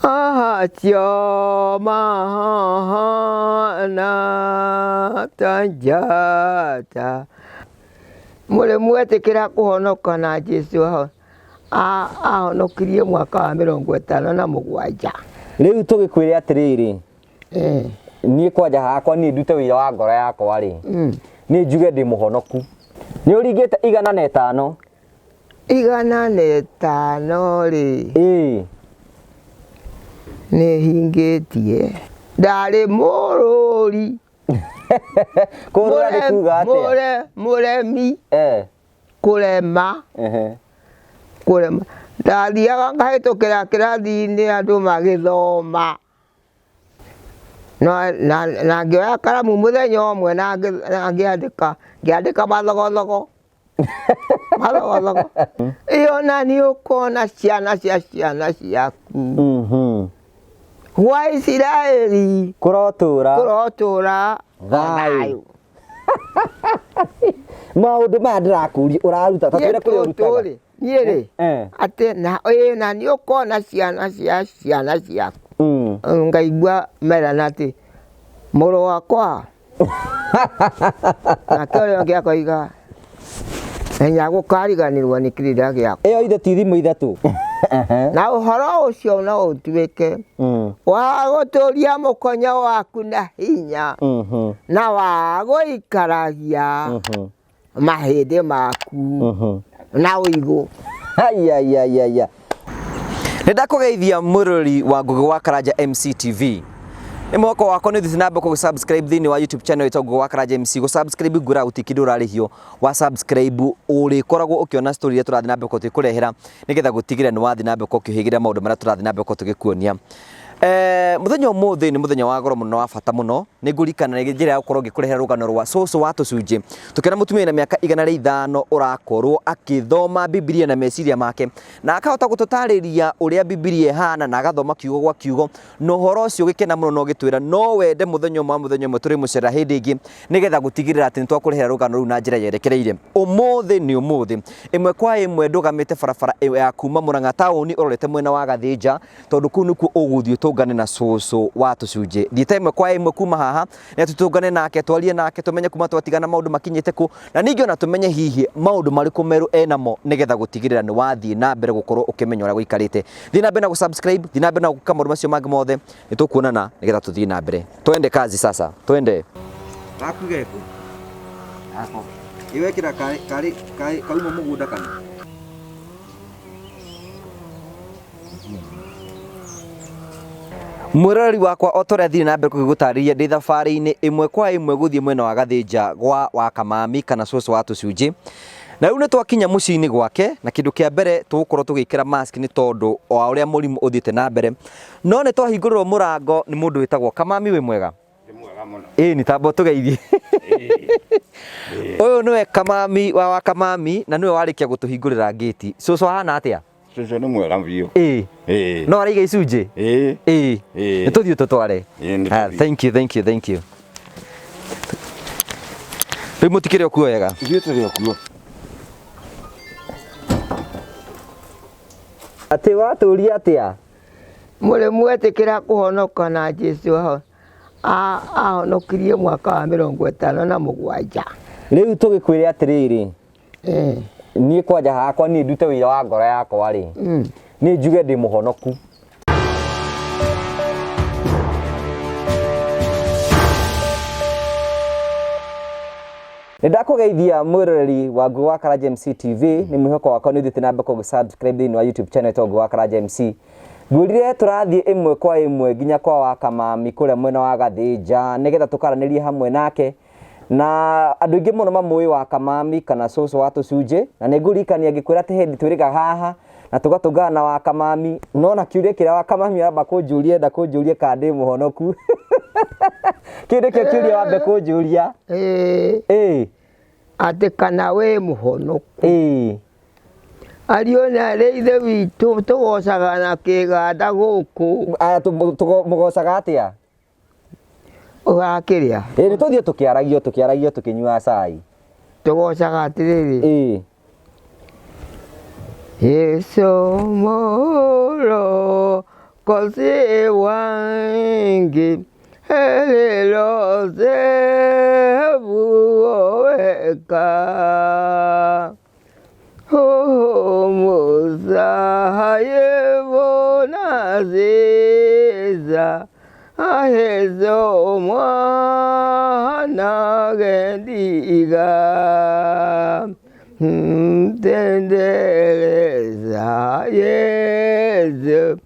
Acio mahana ta njata. Mũrĩ mwetĩkĩra kũhonoka na Jesu ahonokirie mwaka wa 57. Rĩu tũgĩkwĩre atĩrĩrĩ, niĩ kwanja hakwa niĩ ndute wĩira wa ngoro yakwa rĩ, niĩ njuge ndĩ mũhonoku. Nĩ ũringĩte 105. 105 rĩ, Ĩĩ. Nĩ hingĩtie. Ndarĩ mũrũri. Kũrũra nĩ kuga atĩa? Mũremi. Eh. Kũrema. Ehe. Kũrema. Ndathiaga ngahĩtũkĩra kĩrathi-inĩ andũ magĩthoma. Na ngĩoya karamu mũthenya ũmwe na ngĩandĩka, ngĩandĩka mathogothogo. Mathogothogo. Ĩyo na nĩ ũkona ciana cia ciana ciaku. Gwa Isiraeli Kũrotũra. Kũrotũra Thayũ. Maũndũ maya ndĩrakũria ũraruta ta twĩre kũrĩa ũrutaga. Niĩ rĩ, atĩ na ĩĩ na nĩ ũkona ciana cia ciana ciaku. Ngaigua merana atĩ mũrũ wakwa nake ũrĩa ũngĩ akoiga menya gũkariganĩrwo nĩ kĩrĩra gĩakwa. Ĩyo ithe ti thimũ ithatũ. Na ũhoro ũcio no ũtuĩke wa gũtũria mũkonyo waku na hinya na wa gũikaragia mahĩndĩ maku na ũigũ. Aiaiaiaia. Nĩ ndakũgeithia mwĩroreri wa Ngũgĩ wa Karanja MCTV. Nĩ mwĩhoko wakwa nĩ ũthiĩte na mbere kũgũ subscribe thĩinĩ wa YouTube channel ĩtagwo Ngũgĩ wa Karanja MC. Gũ subscribe ngwĩraga gũtirĩ kĩndũ ũrarĩhio, wa subscribe ũrĩkoragwo ũkĩona story iria tũrathiĩ na mbere tũgĩkũrehera nĩgetha gũtigĩrĩra nĩ wathiĩ na mbere ũkĩhĩgĩrĩra maũndũ marĩa tũrathiĩ na mbere tũgĩkuonia. Mũthenya ũmũthĩ nĩ mũthenya wa goro mũno wa bata mũno. Nĩ ngũririkana nĩ njĩra ya gũkorwo ngĩkũrehera rũgano rwa cũcũ wa tũcunjĩ. Tũkĩona mũtumia wĩna mĩaka 105 ũrakorwo akĩthoma Bibilia na meciria make na akahota gũtũtarĩria ũrĩa Bibilia ĩhana na agathoma kiugo gwa kiugo, na ũhoro ũcio ũgĩkena mũno na ũgĩtwĩra no wende mũthenya ũmwe wa mũthenya ũmwe tũrĩmũcerera hĩndĩ ĩngĩ nĩgetha gũtigĩrĩra atĩ nĩ twakũrehera rũgano rũu na njĩra yerekereire. Ũmũthĩ nĩ ũmũthĩ, ĩmwe kwa ĩmwe ndũgamĩte barabara ya kuma Mũrang'a taũni ũrorete mwena wa Gathĩnja, tondũ kũu nĩkuo ũgũthiĩ ũtũngane na cũcũ wa tũcunjĩ. Thiĩte ĩmwe kwa ĩmwe kuma haha nĩ tũtũngane nake, twarie nake, tũmenye kuma twatigana maũndũ makinyĩte kũ, na ningĩ ona tũmenye hihi maũndũ marĩkũ merũ enamo nĩgetha gũtigĩrĩra nĩ wathiĩ na mbere gũkorwo ũkĩmenya ũrĩa gũikarĩte. Thiĩ na mbere na gũ-subscribe, thiĩ na mbere na gwĩka maũndũ macio mangĩ mothe, nĩ tũkuonana nĩgetha tũthiĩ na mbere. Twende kazi sasa, twende. Gaku geku? Gako. Ĩ wekĩra karĩ kauma mũgũnda kana? Mwĩroreri wakwa o ta ũrĩa thiĩ na mbere gũgĩgũtarĩria ndĩ thabarĩ-inĩ ĩmwe kwa ĩmwe gũthiĩ mwena wa Gathĩnja gwa Wakamami kana cũcũ wa tũcunjĩ. Na rĩu nĩ twakinya mũciĩ-inĩ gwake na kĩndũ kĩa mbere tũgũkorwo tũgĩkĩra mask nĩ tondũ wa ũrĩa mũrimũ ũthiĩte na mbere. No nĩ twahingũrĩrwo mũrango nĩ mũndũ wĩtagwo Kamami, wĩ mwega? Nĩ mwega mũno. Ĩĩ nĩ tamba ũtũgeithie. Ũyũ nĩwe Kamami wa Wakamami na nĩwe warĩkia gũtũhingũrĩra ngĩti. Cũcũ ahana atĩa? Cũcũ nĩ mwega biũ. Ĩĩ. Ĩĩ. No araiga icunjĩ? Ĩĩ. Ĩĩ. Ĩĩ. Nĩ tũthiĩ tũtware. Ĩĩ, nĩ Ah, tũthiĩ. thank you, thank you, thank you. Rĩu mũtikĩrĩ o kuo wega? Ithuĩ tũrĩ o kuo. Atĩ watũria atĩa? Mũrĩ mwetĩkĩra kũhonoka na Jesu ahonokirie mwaka wa 57. Rĩu tũgĩkwĩre atĩrĩrĩ, niĩ kwanja hakwa niĩ ndute wĩira wa ngoro yakwa rĩ, niĩ njuge ndĩ mũhonoku. Nĩ ndakũgeithia mwĩroreri wa Ngũgĩ wa Karanja MC TV, nĩ mwĩhoko wakwa nĩ ũthiĩte na mbere kũgũ subscribe thĩinĩ wa YouTube channel ĩtagwo Ngũgĩ wa Karanja MC. Ngwĩrire tũrathiĩ ĩmwe kwa ĩmwe nginya kwa Wakamami kũrĩa mwena wa Gathĩnja nĩgetha tũkaranĩrie hamwe nake na andũ aingĩ mũno mamũĩ Wakamami kana cũcũ wa tũcunjĩ, na nĩ ngũririkania ngĩkwĩra atĩ hĩndĩ twĩrĩga haha na tũgatũngana na Wakamami, no na kĩũria kĩrĩa Wakamami aramba kũnjũria enda kũnjũria kana ndĩ mũhonoku. Kĩu nĩkĩo kĩũria wambe kũnjũria. Ĩĩ. Ĩĩ. Atĩ kana wĩ mũhonoku. Ĩĩ. Ariũ na arĩ ithe witũ tũgocaga na kĩganda gũkũ. Aya mũgocaga atĩa? Ũgakĩrĩa. Ĩĩ nĩ tũthiĩ tũkĩaragio tũkĩaragio tũkĩnyuaga cai. Tũgocaga atĩrĩrĩ. Ĩĩ. Yesu mũrũ Nkosi wangi elilosevu weka Musa yebonaziza ahezo mwana gendiga Mtendeleza Yesu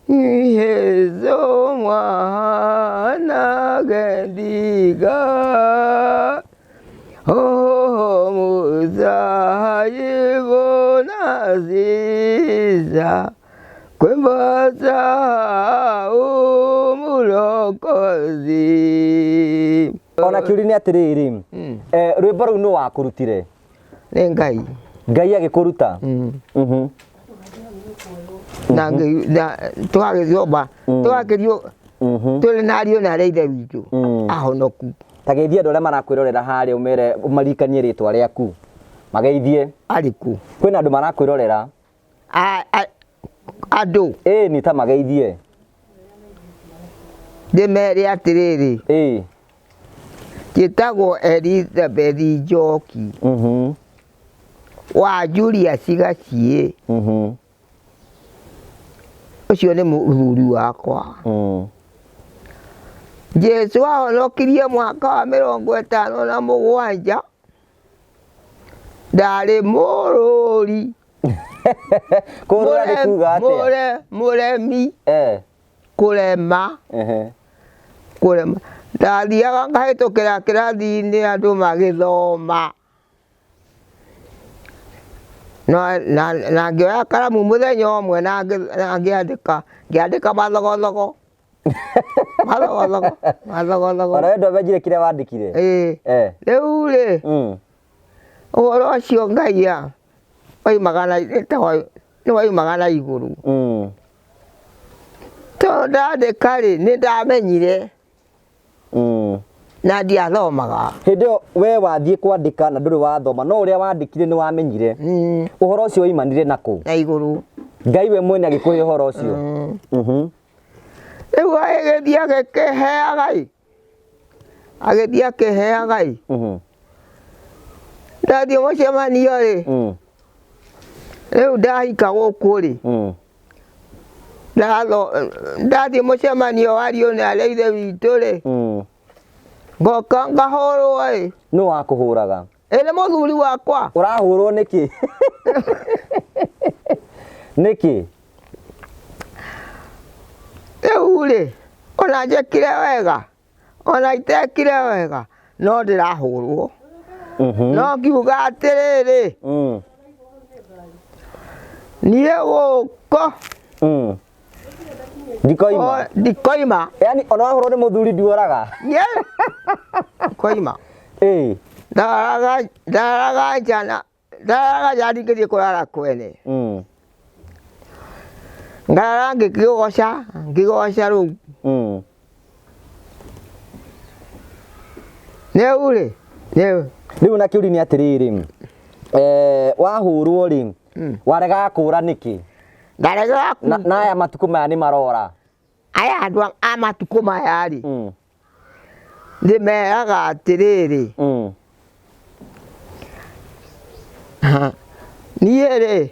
Yesu mwana gendiga Oh Musa yibonaziza kwembaza umulokozi. Ona kĩũria nĩ atĩrĩrĩ, rwĩmbo rũu nũ wakũrutire? Nĩ Ngai. Ngai agĩkũruta? Na tũgagĩthoma tũgakĩrio tũrĩ na ariũ na arĩa ithe witũ ahonoku. Ta geithia andũ arĩa marakwĩrorera harĩa ũmere ũmaririkanie rĩtwa rĩaku. Mageithie. Arĩkũ? Kwĩna andũ marakwĩrorera. Andũ. Ĩĩ ni ta mageithie. Ndĩmere atĩrĩrĩ. Ĩĩ. Njĩtagwo Elizabeth Njoki. Wa Julius Gaciĩ. Ũcio nĩ mũthuri wakwa. Jesu ahonokirie mwaka wa 57. Ndarĩ mũrũri. Kũrũra nĩ kuga atĩa? Mũremi. Kũrema. Kũrema. Ndathiaga ngahĩtũkĩra kĩrathi-inĩ andũ magĩthoma. Na ngĩoya karamu mũthenya ũmwe na ngĩandĩka, ngĩandĩka mathogothogo. Mathogothogo, mathogothogo. Ona we ndwamenyire kĩrĩa wandĩkire? Ĩĩ. Rĩu rĩ, ũhoro ũcio Ngai waimaga na nĩ waimaga na igũrũ. Tondũ ndandĩka rĩ, nĩ ndamenyire. Na ndiathomaga. Hĩndĩ ĩyo we wathiĩ kwandĩka na ndũrĩ wathoma, no ũrĩa wandĩkire nĩ wamenyire. Ũhoro ũcio waimanire na kũ? Na igũrũ. Ngai we mwene agĩkũhe ũhoro ũcio. Rĩu agĩthiĩ agĩkĩheaga ĩ. Agĩthiĩ akĩheaga ĩ. Ndathiĩ mũcemanio rĩ. Rĩu ndahika gũkũ rĩ. Ndathiĩ mũcemanio wa ariũ na arĩa ithe witũ rĩ. Ngoka ngahũrwo ĩ. Nũ wakũhũraga? Ĩ nĩ mũthuri wakwa. Ũrahũrwo nĩkĩ? Nĩkĩ? Rĩu rĩ, ona njĩkire wega, ona itekire wega, no ndĩrahũrwo. No ngiuga atĩrĩrĩ, niĩ gũkũ Ndikoima. Ndikoima. Yaani ona wahũrwo nĩ mũthuri nduoraga? Niĩ ndikoima. Ĩĩ. Ndararaga nja na ndararaga nja ndingĩthiĩ kũrara kwene. Ngarara ngĩkĩgoca, ngĩgoca rĩu. Rĩu rĩ, rĩu. Rĩu na kĩũria nĩ atĩrĩrĩ, wahũrwo rĩ, waregaga kũra nĩkĩ? Ndaregaga Na aya matukũ maya nĩ marora. Aya andũ a matukũ maya rĩ, ndĩmeraga atĩrĩrĩ, niĩ rĩ,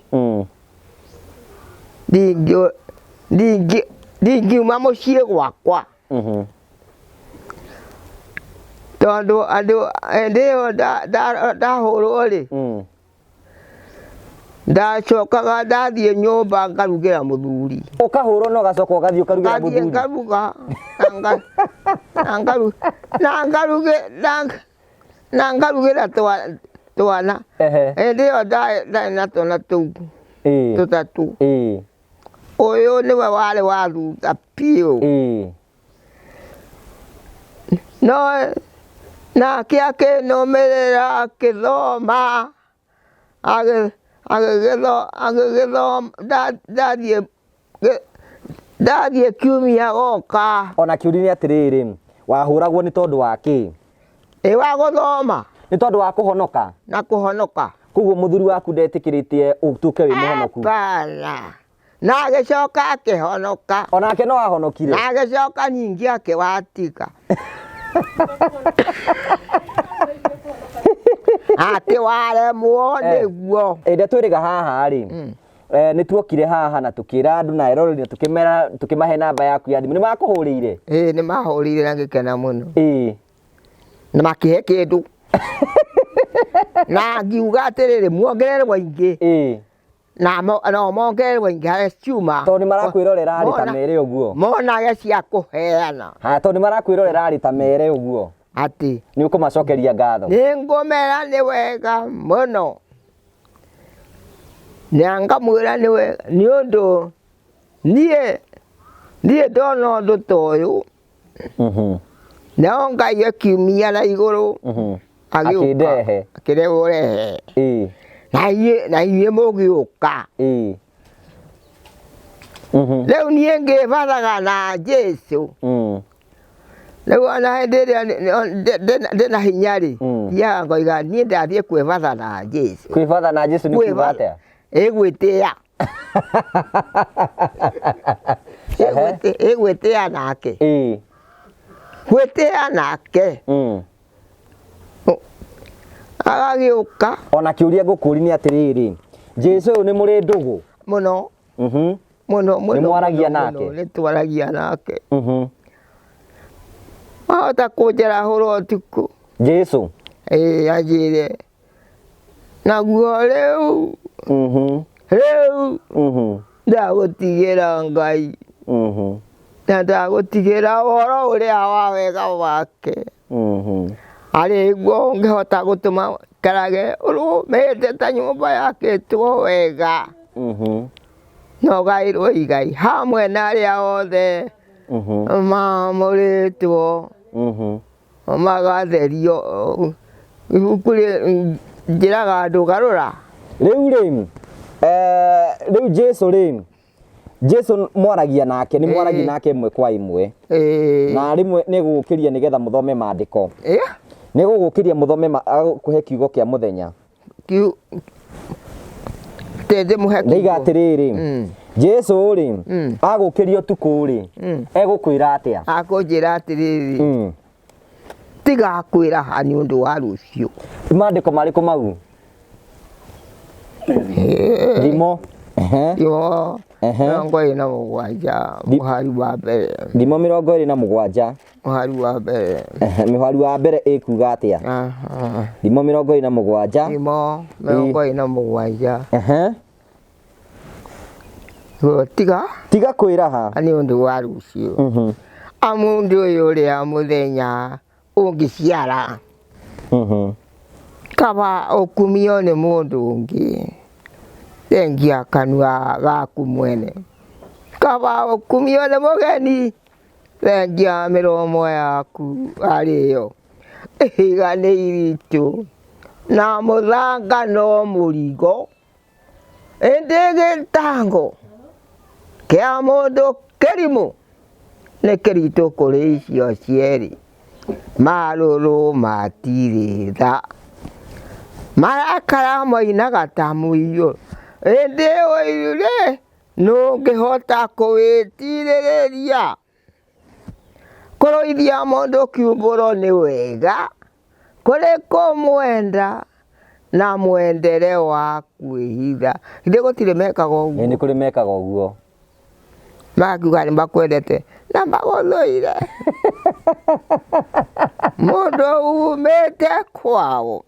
ndingiuma mũciĩ gwakwa. Tondũ andũ hĩndĩ ĩyo ndahũrwo rĩ, ndacokaga ndathiĩ nyũmba ngarugĩra mũthuri. Ũkahũrwo na ũgacoka ũgathiĩ ũkarugĩra Ngathiĩ mũthuri? ngaruga, na ngarugĩra twana. Hĩndĩ ĩyo ndarĩ na twana tũu tũtatũ. Ũyũ nĩwe warĩ wa thutha biũ. No nake akĩnũmĩrĩra akĩthoma, agĩgĩthoma, ndathiĩ kiumia goka. Ona kĩũria nĩ atĩrĩrĩ, wahũragwo nĩ tondũ wa kĩ? Ĩ wa gũthoma. Nĩ tondũ wa kũhonoka? Na kũhonoka. Koguo mũthuri waku ndetĩkĩrĩtie ũtuĩke wĩ mũhonoku? Hapana. Na agĩcoka akĩhonoka. Onake no ahonokire. Na agĩcoka ningĩ akĩwatiga. Atĩ waremwo nĩguo. Ĩrĩa twĩrĩga haha rĩ, nĩ tuokire haha na tũkĩra andũ na eroreri na tũkĩmera tũkĩmahe namba yaku ya thimũ. Nĩ makũhũrĩire? Ĩĩ, nĩ mahũrĩire na ngĩkena mũno. Ĩĩ. Na makĩhe kĩndũ. Na ngiuga atĩrĩrĩ, muongererwo ingĩ. Ĩĩ. Na no mongererwo ingĩ harĩa ciuma. Tondũ nĩ marakwĩrorera rĩ ta mere ũguo. Monage cia kũheana. Ha, tondũ nĩ marakwĩrorera rĩ ta mere ũguo. Atĩ. Nĩ ũkũmacokeria ngatho. Nĩ ngũmera nĩ wega mũno. Na ngamwĩra nĩ wega nĩ ũndũ niĩ ndona ũndũ ta ũyũ. Nao Ngai akiumia na igũrũ. Agĩũka. Akĩndehe. Akĩrehe ũrehe. Ĩĩ. Na inyuĩ mũgĩũka. Ĩĩ. Rĩu niĩ ngĩbathaga na Jesũ. Rĩu ona hĩndĩ ĩrĩa ndĩna hinya rĩ, thiaga ngoiga niĩ ndathiĩ kwĩbatha na Jesũ. Kwĩbatha na Jesũ nĩ kuuga atĩa? Ĩgwĩtĩa. Ĩgwĩtĩa nake. Ĩĩ. Gwĩtĩa nake. Agagĩũka. Ona kĩũria ngũkũria nĩ atĩrĩrĩ, Jesũ ũyũ nĩ mũrĩ ndũgũ? Mũno. Mũno, mũno, Nĩ mwaragia mũno, nake? mũno, nĩ twaragia nake. Wahota kũnjarahũra ũtukũ. Jesũ? Ĩĩ, anjĩre. Naguo rĩu, rĩu, ndagũtigĩra Ngai. Na ndagũtigĩra ũhoro ũrĩa wa wega wake. Arĩ guo ũngĩhota gũtũma ngarage ũrũmĩte ta nyũmba yakĩtwo wega. Na ũgaĩrwo igai hamwe na arĩa othe maamũrĩtwo magatherio. Ibuku njĩraga andũ garũra. Rĩu rĩ, rĩu Jesũ rĩ, Jesũ mwaragia nake, nĩ mwaragia nake ĩmwe kwa ĩmwe. Na rĩmwe nĩ gũgũkĩria nĩgetha mũthome maandĩko. Nĩ gũgũkĩria mũthome agũkũhe kiugo kĩa mũthenya. Tete mũhe kiugo. Ndaiga atĩrĩrĩ, Jesũ rĩ, agũkĩria ũtukũ rĩ, egũkwĩra atĩa? Akũnjĩra atĩrĩrĩ, tiga kwĩraha nĩ ũndũ wa rũciũ. Maandĩko marĩkũ mau? Thimo. Thimo 27 mũhari wa mbere. Thimo 27. Mũhari wa mbere. Mũhari wa mbere ĩkuga atĩa? Thimo 27. Thimo 27. Tiga. Tiga kwĩraha. Nĩ ũndũ wa rũciũ. Amu ũndũ ũyũ ũrĩa mũthenya ũngĩciara. Kaba ũkumio nĩ mũndũ ũngĩ. Thengia kanua gaku mwene. Kaba ũkumio nĩ mũgeni. Thengia mĩromo yaku arĩyo. Ihiga nĩ iritũ na mũthanga no mũrigo. Ĩndĩ gĩtango kĩa mũndũ kĩrimũ nĩ kĩritũ kũrĩ icio cierĩ. Marũrũ matirĩ tha. Marakara moinaga ta mũiyũro. Ĩndĩ ũiru-rĩ, nũngĩhota kũwĩtirĩrĩria. Kũrũithia mũndũ kiumbũro nĩ wega, kũrĩ kũmwenda na mwendere wa kwĩhitha. Githĩ gũtirĩ mekaga ũguo? Nĩ kũrĩ mekaga ũguo. Makiuga nĩ makwendete na magũthũire. Mũndũ umĩte kwao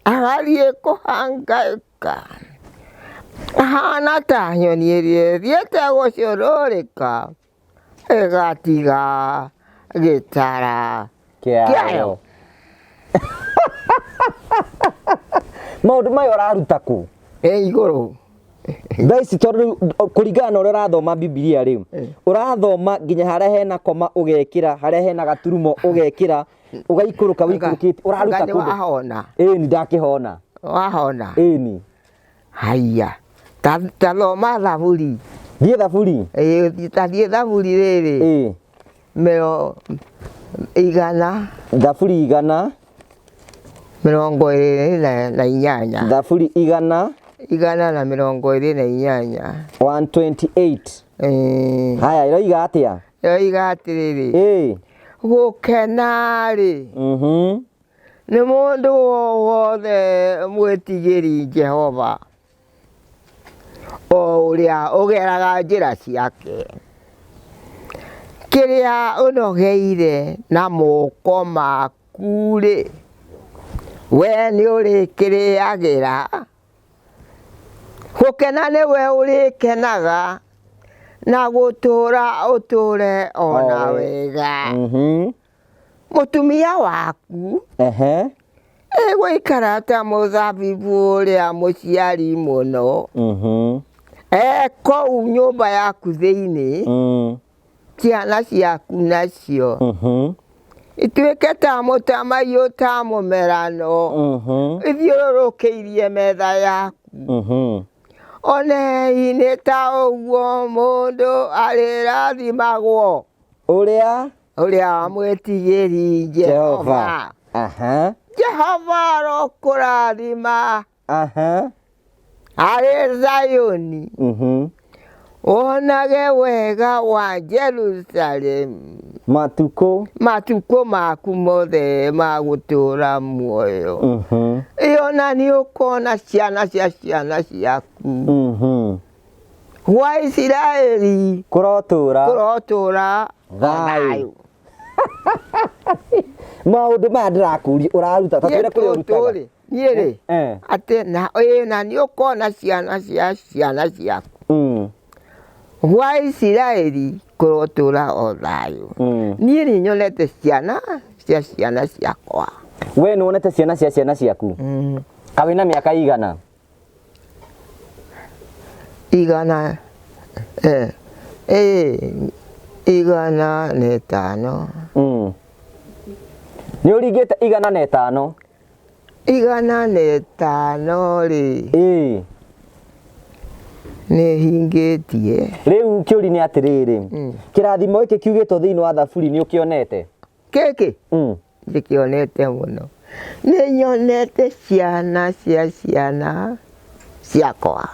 agathiĩ kũhangaĩka. Ahana ta nyoni ĩrĩa ĩthiĩte gũcũrũrĩka ĩgatiga gĩtara kĩayo. Maũndũ maya ũraruta kũ? Ĩ igũrũ. Thaa ici tondũ rĩu kũringana na ũrĩa ũrathoma Bibilia rĩu, ũrathoma nginya harĩa hena koma ũgekĩra, harĩa hena gaturumo ũgekĩra, ũgaikũrũka wĩikũrũkĩte, ũraruta Ngai kũ? Wahona. Ĩni ndakĩhona. Wahona. Ĩni. Haiya. Ta thoma Thaburi. Thiĩ Thaburi. Ĩĩ, ta thiĩ Thaburi rĩrĩ. Ĩĩ. Mĩro igana. Thaburi igana. 28. Thaburi igana. 128. 128. Ĩĩ. Haya, ĩroiga atĩa? Ĩroiga atĩrĩrĩ, Ĩĩ. gũkena-rĩ nĩ mũndũ o wothe mwĩtigĩri Jehova, o ũrĩa ũgeraga njĩra ciake. Kĩrĩa ũnogeire na moko maku-rĩ, we nĩũrĩkĩrĩagĩra. Gũkena nĩwe ũrĩkenaga na gũtũũra ũtũũre ona Owe. wega. Mũtumia waku egũikara ta mũthabibũ ũrĩa mũciari mũno e kũu nyũmba yaku thĩinĩ, ciana ciaku nacio ituĩke ta mũtamaiyũ ta mũmerano ithiũrũrũkĩirie metha yaku. Onei nĩ ta ũguo mũndũ arĩrathimagwo Ũrĩa ũrĩa mwĩtigĩri Jehova. Aha. Jehova arokũrathima Aha. arĩ Zayuni, wonage wega wa Jerusalemu Matukũ. Matukũ maku mothe ma gũtũũra muoyo. Ĩyo na nĩ ũkona ciana cia ciana ciaku gwa Isiraeli Kũrotũra kũrotũũra Thayũ. Maũndũ maya ndĩrakũria ũraruta ta twĩre kũrĩa ũrutaga. Niĩ niĩ rĩ atĩ na ĩĩ na nĩ ũkona ciana cia ciana ciaku gwa Isiraeli kũrotũũra o thayũ. Niĩ nĩ nyonete ciana cia ciana ciakwa. We nĩ wonete ciana cia ciana ciaku? Ka wĩna mĩaka igana? Igana 105. Nĩ ũringĩte 105? 105 rĩ nĩ hingĩtie. Rĩu kĩũri nĩ atĩrĩrĩ, kĩrathimo gĩkĩ kiugĩtwo thĩinĩ wa Thaburi nĩ ũkĩonete? Gĩkĩ ndĩkĩonete mũno. Nĩ nyonete ciana cia ciana ciakwa.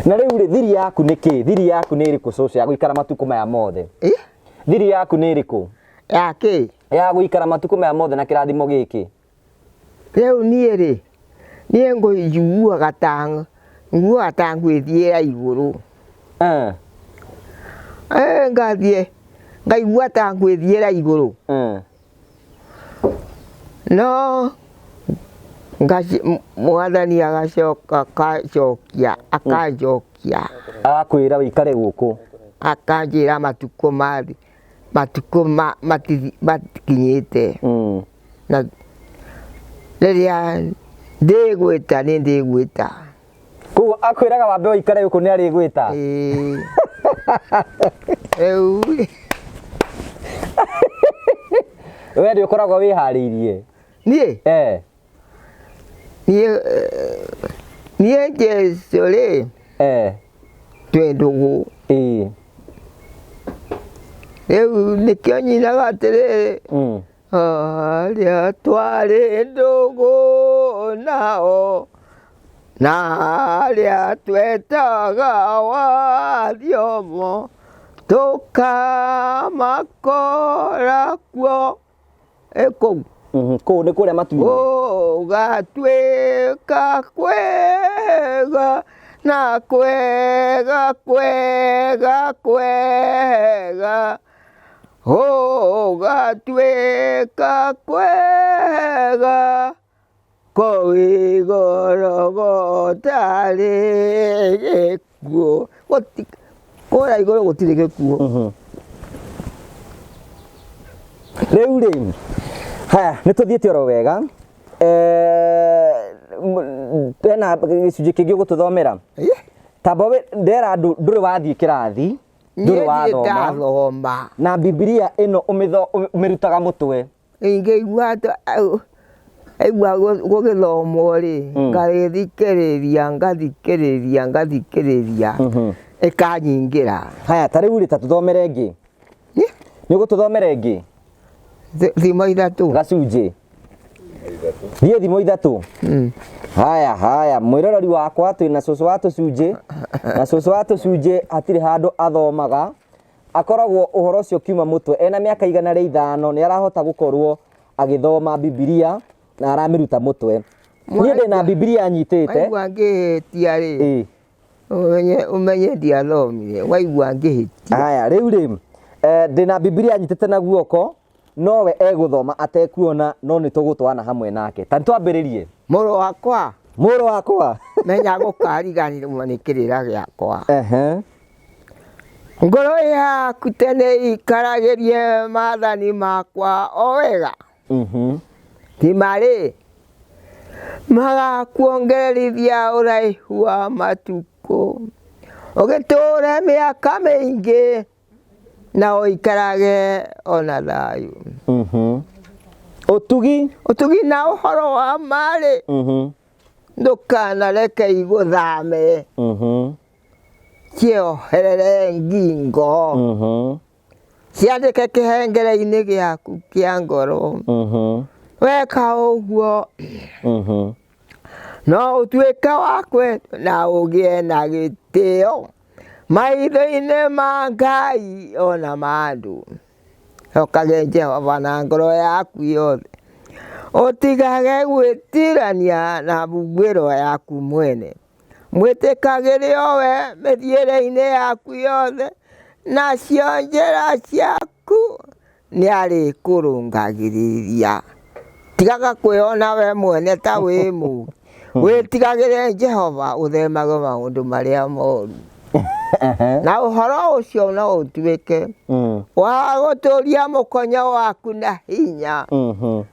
Na rĩu rĩ, thiri yaku nĩ kĩ? Thiri yaku nĩ ĩrĩkũ cũcũ ya gũikara matukũ maya mothe? Thiri yaku nĩ ĩrĩkũ? Ya kĩ? Ya gũikara matukũ maya mothe na kĩrathimo gĩkĩ. Rĩu niĩ rĩ, niĩ ngũiguaga ta nguaga ta ngwĩthiĩra igũrũ. Ngathiĩ ngaigua ta ngwĩthiĩra igũrũ. No mwathani agacoka akanjokia akanjokia. Agakwĩra ũikare gũkũ. Akanjĩra matukũ mathi matukũ matikinyĩte. Na rĩrĩa ndĩgwĩta nĩ ndĩgwĩta. Koguo akwĩraga wambe ũikare gũkũ nĩ arĩgwĩta. Ĩĩ. Rĩu rĩ. We nĩ ũkoragwo wĩharĩirie? Niĩ? Niĩ niĩ Jesu rĩ twĩ ndũgũ. Rĩu nĩkĩo nyinaga atĩrĩrĩ, arĩa twarĩ ndũgũ nao na arĩa twetaga wathiomo tũkamakora kuo kũu. Kũu nĩ kũrĩa matu-inĩ. Gũgatuĩka kwega na kwega kwega kwega, gũgatuĩka kwega kũu igũrũ gũtarĩ gĩkuũ. Kũrĩa igũrũ gũtirĩ gĩkuũ. Rĩu rĩ, haya nĩ tũthiĩte oro wega. Hena gĩcunjĩ kĩngĩ ũgũtũthomera? Tamba ndera andũ ndũrĩ wathiĩ kĩrathi, ndũrĩ Niĩ ndirĩ wathoma. ndathoma. Na Bibilia ĩno ũmĩrutaga mũtwe. Ingĩigua aigua gũgĩthomwo rĩ, ngagĩthikĩrĩria ngathikĩrĩria ngathikĩrĩria ĩkanyingĩra. Haya, ta rĩu rĩ, ta tũthomere ĩngĩ. Nĩ ũgũtũthomera ĩngĩ? Thimo ithatũ. Gacunjĩ. Thiĩ thimũ ithatũ. Haya haya, mwĩroreri wakwa twĩna cũcũ wa tũcunjĩ na cũcũ wa tũcunjĩ hatirĩ handũ athomaga, akoragwo ũhoro ũcio ũkiuma mũtwe. Ena mĩaka 105 nĩ arahota gũkorwo agĩthoma Bibilia na aramĩruta mũtwe. Niĩ ndĩna Bibilia nyitĩte. Waigua ngĩhĩtia rĩ, Ĩĩ. ũmenye ũmenye ndiathomire, waigua ngĩhĩtia. Haya, rĩu rĩ, ndĩna Bibilia nyitĩte na guoko, nowe egũthoma atekuona, no nĩ tũgũtwana hamwe nake. Ta nĩtwambĩrĩrie. Mũrũ wakwa. Mũrũ wakwa. Menya gũkariganĩrwo nĩ kĩrĩra gĩakwa. Ehe. Ngoro yaku tene ikaragĩrie maathani makwa o wega. Ti marĩ magakuongererithia ũraihu wa matukũ, ũgĩtũũre mĩaka mĩingĩ na ũikarage ona thayũ. Ũtugi. Ũtugi na ũhoro wa marĩ ndũkanareke igũthame, cioherere ngingo, ciandĩke kĩhengere-inĩ gĩaku kĩa ngoro. Weka ũguo no ũtuĩke wa kwendwo na ũgĩe na gĩtĩo maitho-inĩ ma Ngai ona ma andũ. Hokage Jehova na ngoro yaku yothe, ũtigage gwĩtirania na mbuguĩro yaku mwene. Mwĩtĩkagĩre o we mĩthiĩre-inĩ yaku yothe, nacio njĩra ciaku nĩarĩkũrũngagĩrĩria. Tigaga kwĩona we mwene ta wĩ mũũgĩ, wĩtigagĩre Jehova, ũthemage maũndũ marĩa moru. Na ũhoro ũcio no ũtuĩke wa gũtũũria mũkonyo waku na hinya,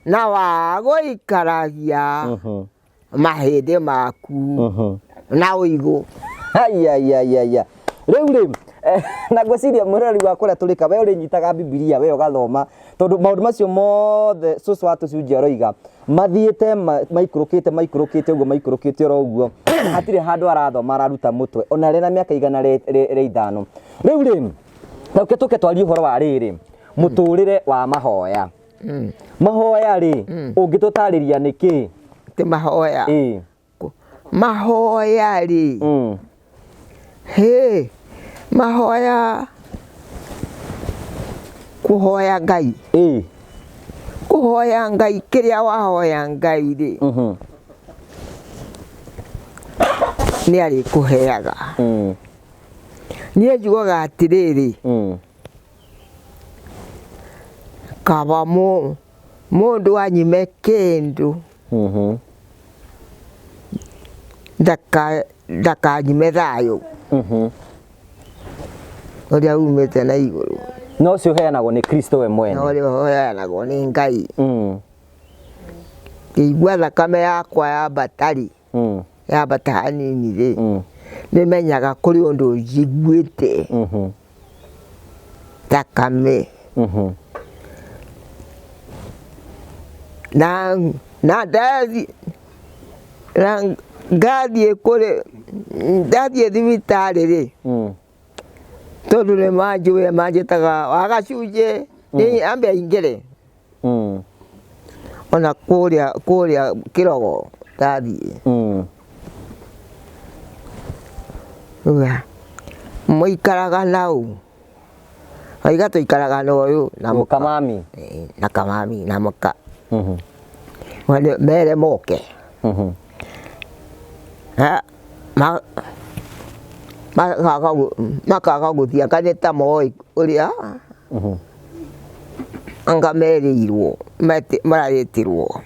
na wa gũikaragia mahĩndĩ maku na ũigũ. Aiaiaiaia. Rĩu rĩ, na ngwĩciria mwĩroreri wa kũrĩa tũrĩka, we ũrĩnyitaga Bibilia, we ũgathoma, tondũ maũndũ macio mothe cũcũ wa tũcunjĩ aroiga mathiĩte maikũrũkĩte maikũrũkĩte ũguo maikũrũkĩte oro ũguo, hatirĩ handũ arathoma araruta mũtwe ona arĩ na mĩaka 105. Rĩu rĩ, reke tũke twarie ũhoro wa rĩrĩ, mũtũrĩre wa mahoya. Mahoya rĩ, ũngĩtũtarĩria nĩ kĩ? Ti mahoya. Ĩĩ. Mahoya rĩ, hĩ, mahoya kũhoya Ngai. Ĩĩ. Kũhoya Ngai, kĩrĩa wahoya Ngai rĩ, nĩ arĩkũheaga. Niĩ njugaga atĩrĩrĩ, kaba mũndũ anyime kĩndũ, ndakanyime thayũ ũrĩa umĩte na igũrũ. Na ũcio ũheanagwo nĩ Kristo we mwene. Na ũrĩa ũheanagwo nĩ Ngai. Ngĩigua thakame yakwa yambata rĩ, yambata hanini rĩ, nĩmenyaga kũrĩ ũndũ njiguĩte thakame. Na na ndathiĩ na ngathiĩ kũrĩ ndathiĩ thibitarĩ rĩ, tondũ nĩ manjũĩ manjĩtaga wa gacunjĩ, nĩ ambe aingĩre. Ona kũrĩa kũrĩa kĩrogo ndathiĩ. Uga, mũikaraga na ũ? Oiga tũikaraga na ũyũ na mũka. Kamami. Na kamami na mũka. Mere moke. Makaga gũthiĩ anga nĩ ta moĩ ũrĩa anga merĩirwo marĩtirwo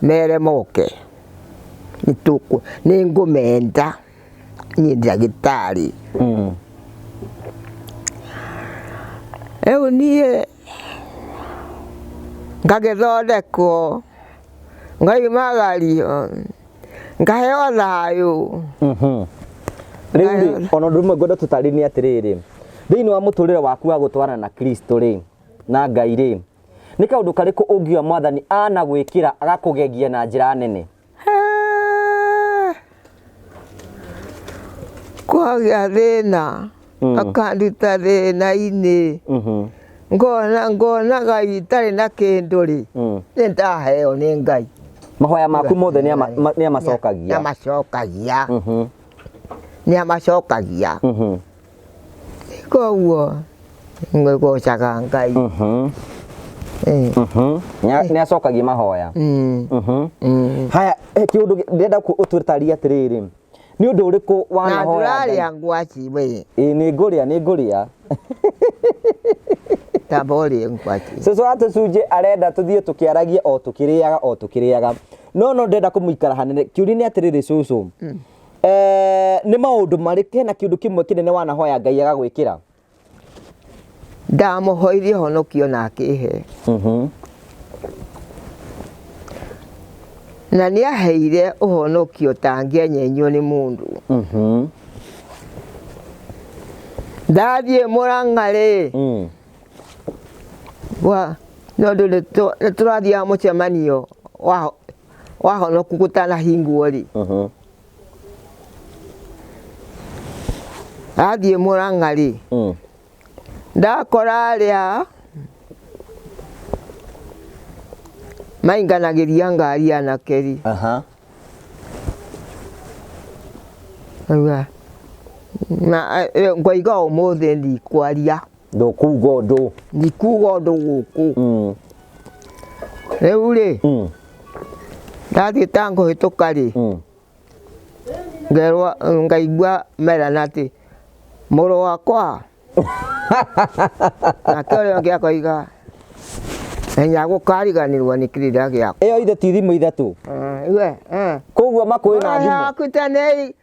mere moke nĩ ngũmenda niĩ ndagĩtarĩ. Rĩu niĩ ngagĩthondekwo ngaimagario ngaheo thayũ. Rĩu rĩ, ona ũndũ ũmwe ngwenda tũtarĩrie nĩ atĩrĩrĩ, thĩinĩ wa mũtũrĩre waku wa gũtwarana na Kristo rĩ, na Ngai rĩ, nĩ kaũndũ karĩkũ ũngiuga mwathani anagwĩkĩra agakũgegia na njĩra nene? Kwagĩa thĩna akanduta thĩna-inĩ. Ngona ngonaga itarĩ na kĩndũ rĩ, nĩ ndaheo nĩ Ngai. Mahoya maku mothe nĩ amacokagia. Nĩ amacokagia. Nĩ amacokagia. Koguo ngũgocaga Ngai. Nĩ acokagia mahoya. Haya, kĩũndũ ndĩrenda ũtũtarie atĩrĩrĩ, nĩ ũndũ ũrĩkũ wanahoya? Na ndũrarĩa ngwaci we. Ĩĩ nĩ ngũrĩa, nĩ ngũrĩa. Tamba ũrĩe ngwaci. Cũcũ wa tũcunjĩ arenda tũthiĩ tũkĩaragia o tũkĩrĩaga o tũkĩrĩaga. No no ndĩrenda kũmũikara hanene. Kĩũria nĩ atĩrĩrĩ cũcũ. Nĩ maũndũ marĩkũ, hena kĩũndũ kĩmwe kĩnene wanahoya Ngai agagwĩkĩra? Ndamũhoirie honokio na akĩhe. Na nĩ aheire ũhonokio tangĩenyenyio nĩ mũndũ. Ndathiĩ Mũrang'a rĩ, nĩ ũndũ nĩ tũrathiaga mũcemanio wa honoku gũtanahingwo rĩ, ndathiĩ Mũrang'a rĩ, ndakora arĩa mainganagĩria ngari anake rĩ, Auga, na ngoiga ũmũthĩ ndikwaria. Ndũkuga ũndũ. Ndikuga ũndũ gũkũ. Rĩu rĩ, ndathiĩ ta ngũhĩtũka rĩ, ngerwo ngaigua merana atĩ mũrũ wakwa nake ũrĩa ũngĩ akoiga menya gũkariganĩrwo nĩ kĩrĩra gĩakwa. Ĩyo ithe ti thimũ ithatũ. We. Koguo makũĩ na thimũ. Yaku tene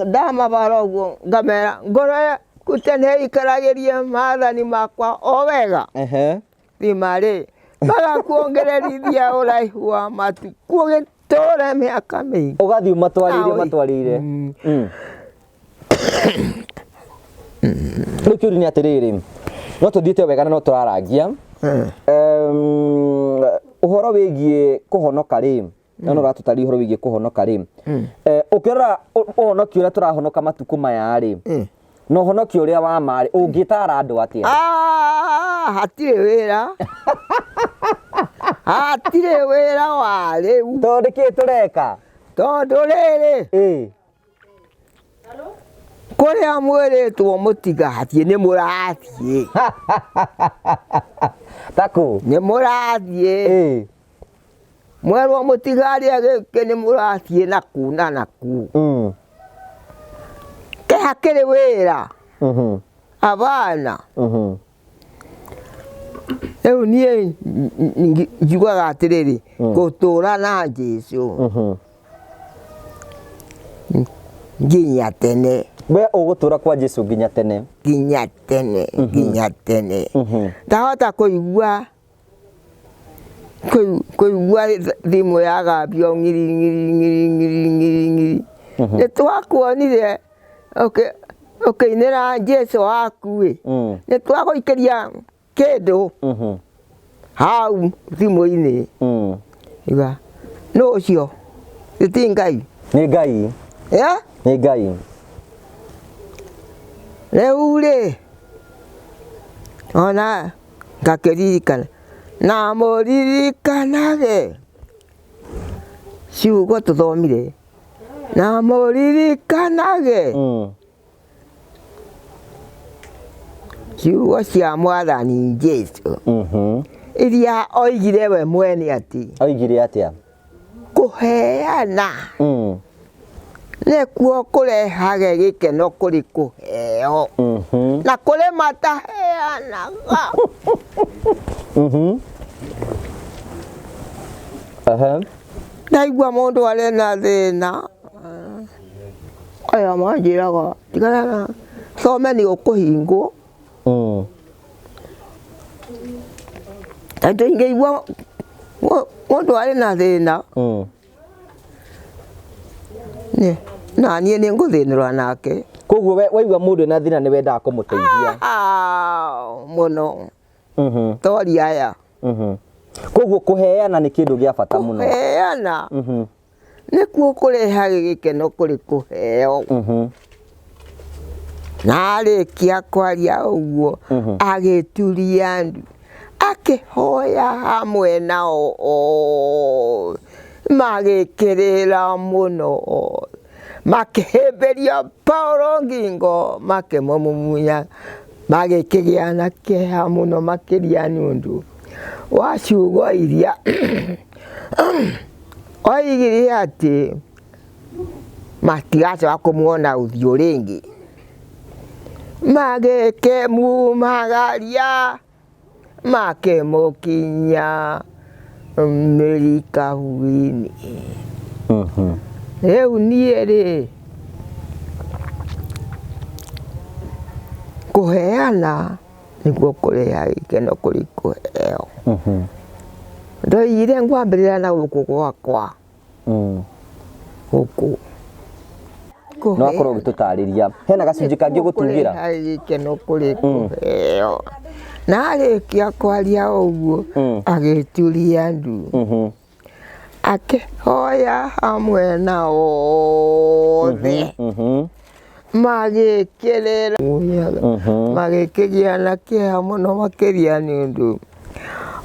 ndamabara ũguo ngamera ngoro yaku tene ikaragĩrie maathani makwa o wega. Thima-rĩ, magakuongererithia ũraihu wa matukũ ũgĩtũũre mĩaka mĩingĩ. Ũgathiĩ ũmatwarĩire ũmatwarĩire. Rĩu kĩũria nĩ atĩrĩrĩ, no tũthiĩte wega na no tũrarangia. Ũhoro wĩgiĩ kũhonoka rĩ, na no ũratũtarĩria ũhoro wĩgiĩ kũhonoka rĩ, ũkĩrora ũhonokio ũrĩa tũrahonoka matukũ maya rĩ, na ũhonokio ũrĩa wa ma rĩ, ũngĩtara andũ atĩa? Hatirĩ wĩra. Hatirĩ wĩra wa rĩu. Tondũ nĩkĩĩ tũreka? Tondũ rĩrĩ, kũrĩa mwĩrĩtwo mũtigathiĩ nĩ mũrathiĩ. Takũ? Nĩ mũrathiĩ. Mwerwo mũtigarĩe gĩkĩ nĩ mũrathiĩ na kũ na na kũ. Ke hakĩrĩ wĩra? Abana. Rĩu niĩ njugaga atĩrĩrĩ, gũtũra na Jesũ nginya tene. We ũgũtũra kwa Jesũ nginya tene? Nginya tene, nginya tene. Ndahota kũigua kũigua thimũ yagambio ng'iri ng'iri ng'iri ng'iri ng'iri ng'iri. Nĩ twakuonire ũkĩinĩra Jesũ waku ĩ, nĩ twagũikĩria kĩndũ hau thimũ-inĩ. Iga, nũ ũcio? Ti Ngai? Nĩ Ngai. Nĩ Ngai. Rĩu rĩ, ona ngakĩririkana, na mũririkanage ciugo tũthomire, na mũririkanage ciugo cia Mwathani Jesũ iria oigire we mwene atĩ Oigire atĩa? Kũheana nĩkuo kũrehage gĩkeno kũrĩ kũheo na kũrĩ mataheanaga. Ndaigua mũndũ arĩ na thĩna, aya manjĩraga tigana na thome nĩ ũkũhingwo. Tondũ ingĩigua mũndũ arĩ na thĩna, na niĩ nĩ ngũthĩnĩrwo nake. Koguo we waigua mũndũ ena thĩna nĩ wendaga kũmũteithia? Mũno. Tori aya. Koguo kũheana nĩ kĩndũ gĩa bata mũno. Kũheana nĩkuo kũrehage gĩkeno kũrĩ kũheo. Na arĩkia kwaria ũguo, agĩturia ndu akĩhoya hamwe nao othe, magĩkĩrĩra mũno, makĩhĩmbĩria Paulo ngingo, makĩmũmumunya, magĩkĩgĩa na kĩeha mũno makĩria nĩ ũndũ wa ciugo iria oigire atĩ matigacoka kũmuona ũthiũ rĩngĩ. Magĩkĩmumagaria makĩmũkinyia mĩrikabu-inĩ. Rĩu niĩ rĩ, kũheana nĩkuo kũrehaga gĩkeno kũrĩ kũheo. Ndoigire ngwambĩrĩra na gũkũ gwakwa. Gũkũ. No akorwo ũgĩtũtarĩria hena gacunjĩ kangĩ ũgũtugĩra. Kũrehaga gĩkeno kũrĩ kũheo. Na arĩkia kwaria ũguo, agĩturia ndu, akĩhoya hamwe nao othe, magĩkĩrĩra, magĩkĩgĩa na kĩeha mũno makĩria nĩ ũndũ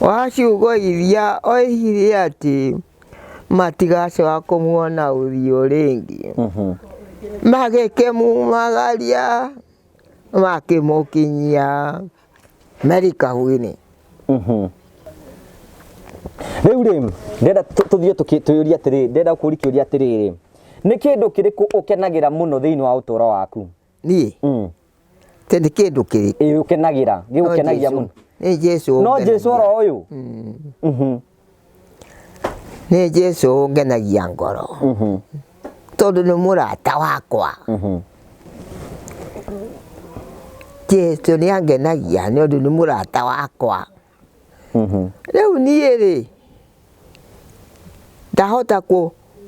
wa ciugo iria oigire atĩ matigacoka kũmuona ũthiũ rĩngĩ. Magĩkĩmumagaria makĩmũkinyia merikabu-inĩ. Rĩu rĩ, ndĩrenda tũthiĩ tũyũrie atĩrĩrĩ, ndĩrenda gũkũria kĩũria atĩrĩrĩ, nĩ kĩndũ kĩrĩkũ ũkenagĩra mũno thĩinĩ wa ũtũũro waku? Niĩ? Atĩ nĩ kĩndũ kĩrĩkũ? Ĩĩ ũkenagĩra, gĩgũkenagia mũno. Nĩ Jesu. No Jesu oro ũyũ? Nĩ Jesu ũngenagia ngoro. Tondũ nĩ mũrata wakwa. Jesu nĩ angenagia nĩ ũndũ nĩ mũrata wakwa. Rĩu niĩ rĩ, ndahota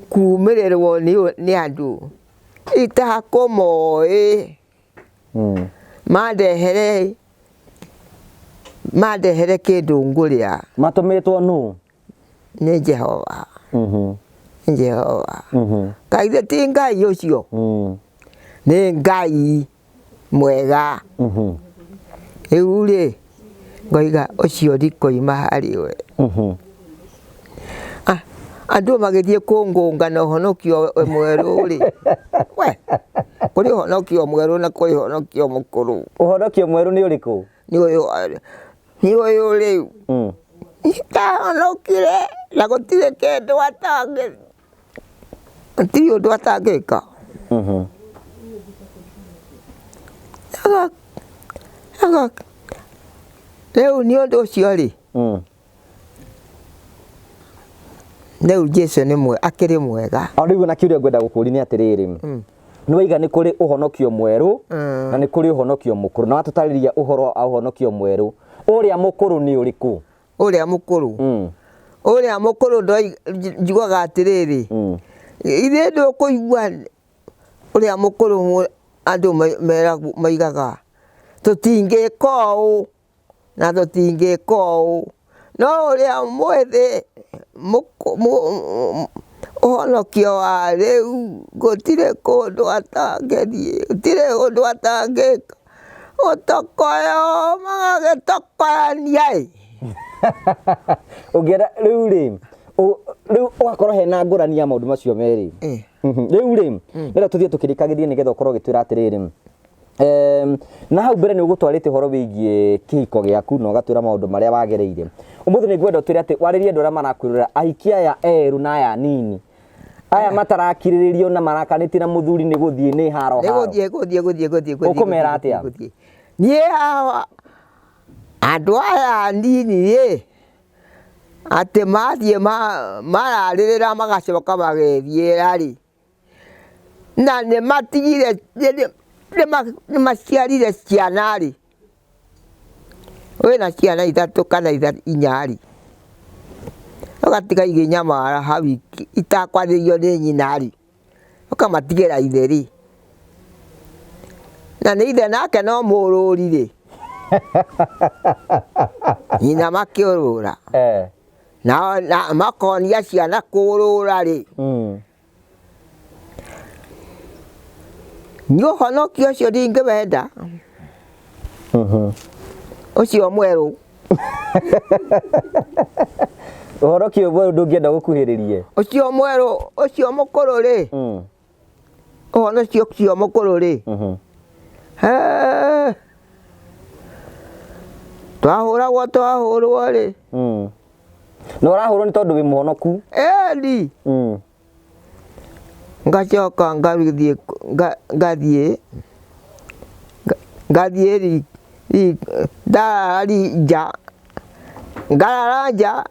kumĩrĩrwo nĩ andũ itakũmoĩ, mandehere mandehere kĩndũ ngũrĩa. Matũmĩtwo nũ? Nĩ Jehova. Nĩ Jehova. Kaĩ ithe ti Ngai ũcio? Nĩ Ngai mwega. Rĩu rĩ, ngoiga ũcio ndikoima harĩ we. Ah, andũ magĩthiĩ kũngũnga na ũhonokio mwerũ rĩ, we kũrĩ ũhonokio mwerũ na kũrĩ ũhonokio mũkũrũ. Ũhonokio mwerũ nĩ ũrĩkũ? Nĩ ũyũ nĩ ũyũ rĩu. Ndahonokire na gũtirĩ kĩndũ atangĩ gũtirĩ ũndũ atangĩka. Rĩu nĩ ũndũ ũcio rĩ, rĩu Jesu nĩ mwe akĩrĩ mwega. O rĩu na kĩũria ngwenda gũkũria nĩ atĩrĩrĩ, nĩ waiga nĩ kũrĩ ũhonokio mwerũ na nĩ kũrĩ ũhonokio mũkũrũ, na watũtarĩria ũhoro wa ũhonokio mwerũ, ũrĩa mũkũrũ nĩ ũrĩkũ? Ũrĩa mũkũrũ? Ũrĩa mũkũrũ njiguaga atĩrĩrĩ, ithuĩ ndũkũigua ũrĩa mũkũrũ andũ meragwo maigaga tũtingĩka ũũ na tũtingĩka ũũ, no ũrĩa mwĩthĩ ũhonokio wa rĩu gũtirĩ kũndũ atangĩthiĩ, gũtirĩ ũndũ atangĩka, gũtokoyo magagĩtokoyania ĩ. Ũngĩenda rĩu rĩ, rĩu ũgakorwo hena ngũrani ya maũndũ macio merĩ. Rĩu rĩ, ndĩrenda tũthiĩ tũkĩrĩkagĩria nĩgetha ũkorwo ũgĩtwĩra atĩrĩrĩ, na hau mbere nĩ ũgũtwarĩte ũhoro wĩgiĩ kĩhiko gĩaku na ũgatwĩra maũndũ marĩa wagereire. Ũmũthĩ nĩ ngwenda ũtwĩre atĩ warĩrie andũ arĩa marakwĩrorera, ahiki aya erũ na aya anini, aya matarakirĩrĩrio na marakanĩtie na mũthuri nĩ gũthiĩ nĩ haro Nĩ haro. gũthiĩ gũthiĩ gũthiĩ gũthiĩ gũthiĩ. Ũkũmera atĩa? Gũthiĩ. Niĩ haha andũ aya anini rĩ, atĩ mathiĩ mararĩrĩra magacoka magethiĩra rĩ, na nĩ matigire nĩ maciarire ciana rĩ, wĩna ciana ithatũ kana inya rĩ, ũgatiga ikĩnyamara hau itakwarĩrio nĩ nyina rĩ, ũkamatigĩra ithe rĩ, na nĩ ithe nake no mũrũri rĩ, nyina makĩũrũra, na makonia ciana kũũrũra rĩ. Niĩ ũhonokio ũcio ndingĩwenda. Ũcio mwerũ. Ũhonokio mwerũ ndũngĩenda gũkuhĩrĩrie. Ũcio mwerũ, ũcio mũkũrũ rĩ, ũhonokio ũcio mũkũrũ rĩ, hee, twahũragwo twahũrwo rĩ. Na ũrahũrwo nĩ tondũ wĩ mũhonoku. Ĩni. Ngacoka ngathiĩ ngathiĩ ngathiĩ ndarara nja, ngarara nja,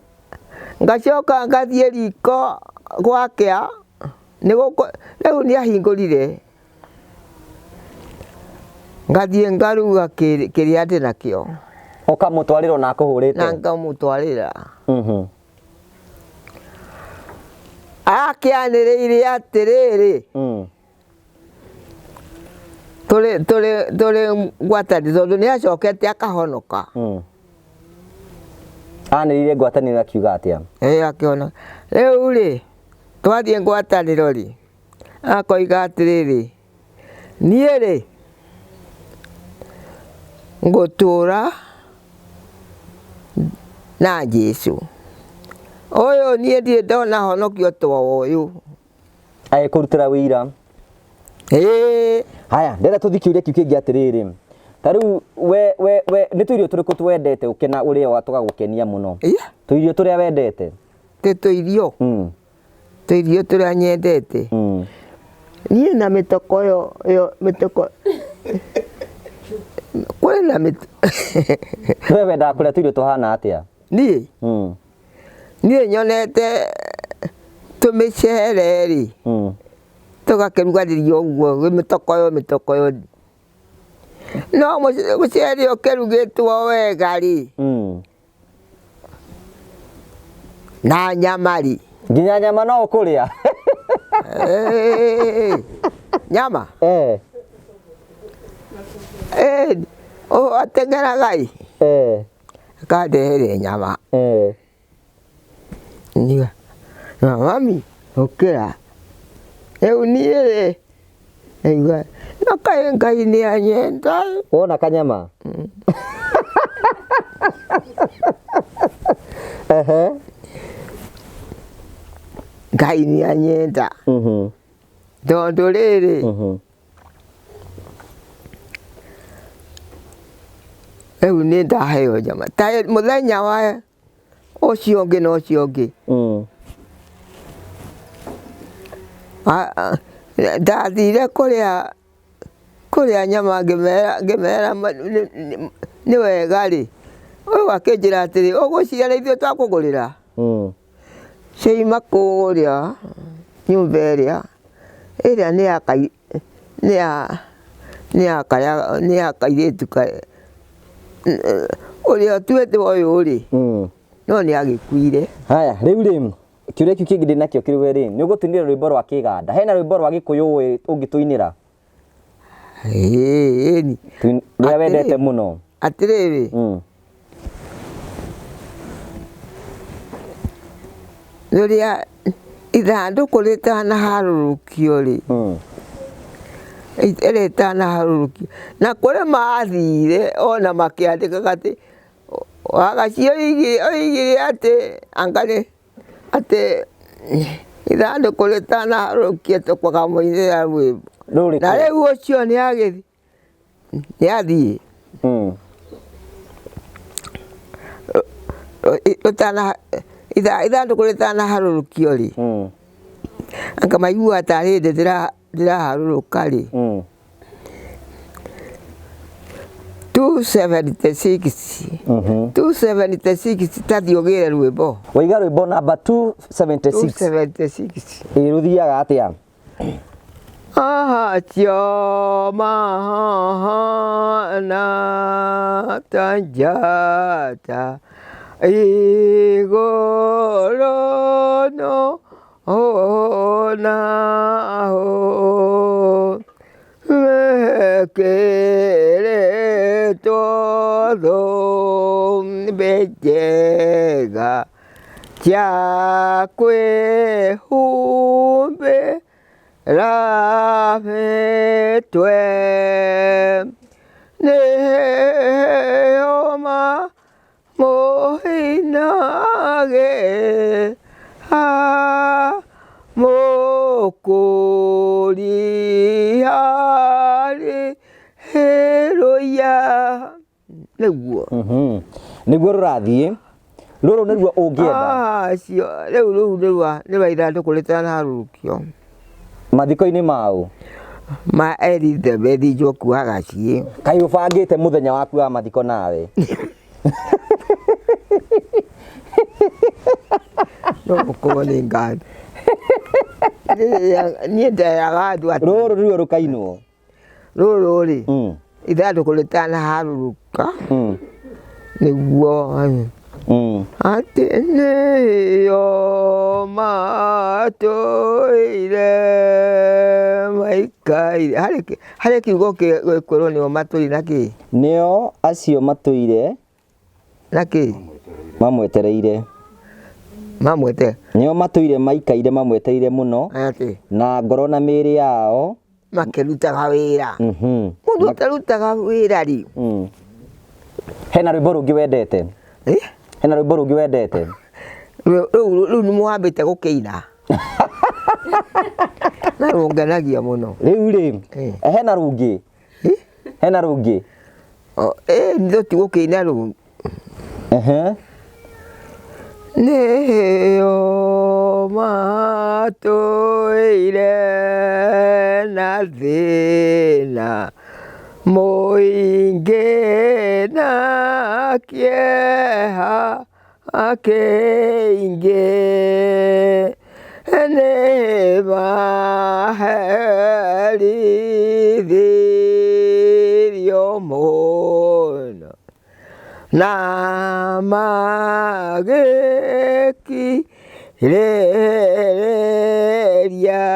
ngacoka ngathiĩ riko gwakĩa, rĩu nĩ ahingũrire, ngathiĩ ngaruga kĩrĩa ndĩnakĩo. Ũkamũtwarĩra ona akũhũrĩte? Na ngamũtwarĩra. Akĩanĩrĩire atĩrĩrĩ, tũrĩ tũrĩ tũrĩ ngwatanĩro tondũ nĩ acokete akahonoka. Anĩrĩire ngwatanĩro akiuga atĩa? Ĩĩ akĩhonoka. Rĩu rĩ, twathiĩ ngwatanĩro rĩ, akoiga atĩrĩrĩ, Niĩ-rĩ, ngũtũũra na Jesũ. Ũyũ niĩ ndirĩ ndona honokio ta ũyũ. Agĩkũrutĩra wĩira. Ĩĩ. Haya, ndĩrenda tũthiĩ kĩũria kĩu kĩngĩ atĩrĩrĩ, ta rĩu we we we nĩ tũirio tũrĩkũ twendete ũkena ũrĩaga tũgagũkenia mũno? Tũirio tũrĩa wendete? Tĩ tũirio? Tũirio tũrĩa nyendete. Niĩ na mĩtokoyo ĩyo mĩtoko kũrĩ na mĩt We wendaga kũrĩa tũirio tũhana atĩa? Niĩ? Niĩ nyonete tũmĩcere rĩ, tũgakĩruganĩrio ũguo mĩtokoyo mĩtokoyo. No mũcere ũkĩrugĩtwo wega rĩ, na nyama rĩ. Nginya nyama no ũkũrĩa? Eh, nyama? Eh. Eh, ateng'eraga ĩ. Eh. Akandehere nyama. Eh. Ngiuga, mami ũkĩra. Rĩu niĩ rĩ, Ngaigua, no kaĩ Ngai nĩ anyenda. Wona kanyama? Ehe. Ngai nĩ anyenda. Tondũ rĩrĩ, rĩu nĩ ndaheo nyama. Ta mũthenya wa ũcio ũngĩ na ũcio ũngĩ. Ndathire kũrĩa kũrĩa nyama ngĩmera ngĩmera nĩ wega rĩ, ũyũ akĩnjĩra atĩrĩ, ũgwĩciria nĩ ithuĩ twakũgũrĩra? Ciauma kũrĩa nyũmba ĩrĩa, ĩrĩa nĩ ya nĩ ya nĩ ya nĩ ya kairĩtu ũrĩa ũtuĩte ũyũ rĩ, no nĩ agĩkuire. Haya, rĩu rĩ, kĩũria kĩu kĩngĩ ndĩ nakĩo kĩrĩ we rĩ, nĩ ũgũtũinĩra rwĩmbo rwa kĩganda? Hena rwĩmbo rwa Gĩkũyũ ũĩ ũngĩtũinĩra? Ĩĩ. Rũrĩa wendete mũno. Atĩrĩrĩ, rĩrĩa ithandũkũ rĩtanaharũrũkio rĩ, rĩtanaharũrũkio, na kũrĩ mathire ona makĩandĩkaga atĩ Wagaciĩ oigire atĩ anga nĩ atĩ ithandũkũ rĩtanaharũrũkio tũkamũinĩra rwĩmbo. Na rĩu ũcio nĩ agĩthiĩ nĩ athiĩ. Ithandũkũ rĩtanaharũrũkio rĩ, anga maiguaga tarĩ hĩndĩ rĩraharũrũka rĩ, 276 276 ta thiĩ ũgĩre rwĩmbo. Waiga rwĩmbo namba 276. 276. Ĩ rũthiaga atĩa? Acio mahana ta njata igũrũ no onaho mekĩrĩtwo thũmbĩ njega cia kwĩhumbĩra. Rabĩtwe nĩo mamũinagĩ Mũkũri haleluya. Nĩguo. Nĩguo rũrathiĩ. Rũrũ nĩruo ũngĩenda. Acio rĩu rũu nĩ rwa nĩ rwa ithandũkũ rĩtanaharũrũkio. Mathiko-inĩ ma ũ? Ma Elizabeth Njoku wa Gaciĩ. Kaĩ ũbangĩte mũthenya waku wa mathiko nawe? No gũkorwo nĩ ngari. Niĩ nderaga andũ atĩ Rũrũ nĩruo rũkainwo. Rũrũ rĩ, ithandũkũ rĩtanaharũrũka nĩguo atĩ nĩo matũire maikaire. Harĩ kiugo gĩkwĩrwo nĩo matũire na kĩ? Nĩo acio matũire Na kĩ? Mamwetereire. Mamwete. Nĩo matũire maikaire mamwetereire mũno. Atĩ. Na ngoro na mĩĩrĩ yao. Makĩrutaga wĩra. Mũndũ ũtarutaga wĩra rĩ. Hena rwĩmbo rũngĩ wendete? Eh? Hena rwĩmbo rũngĩ wendete? Rĩu rĩu nĩ mwambĩte gũkĩina. Na rũngenagia mũno. Rĩu rĩ, hena rũngĩ? Hena rũngĩ? Ĩĩ nĩ tũtigũkĩina rũu. Nĩo matũire na thĩna mũingĩ na kĩeha kĩingĩ nĩ maherithirio mũno na magĩkirĩrĩria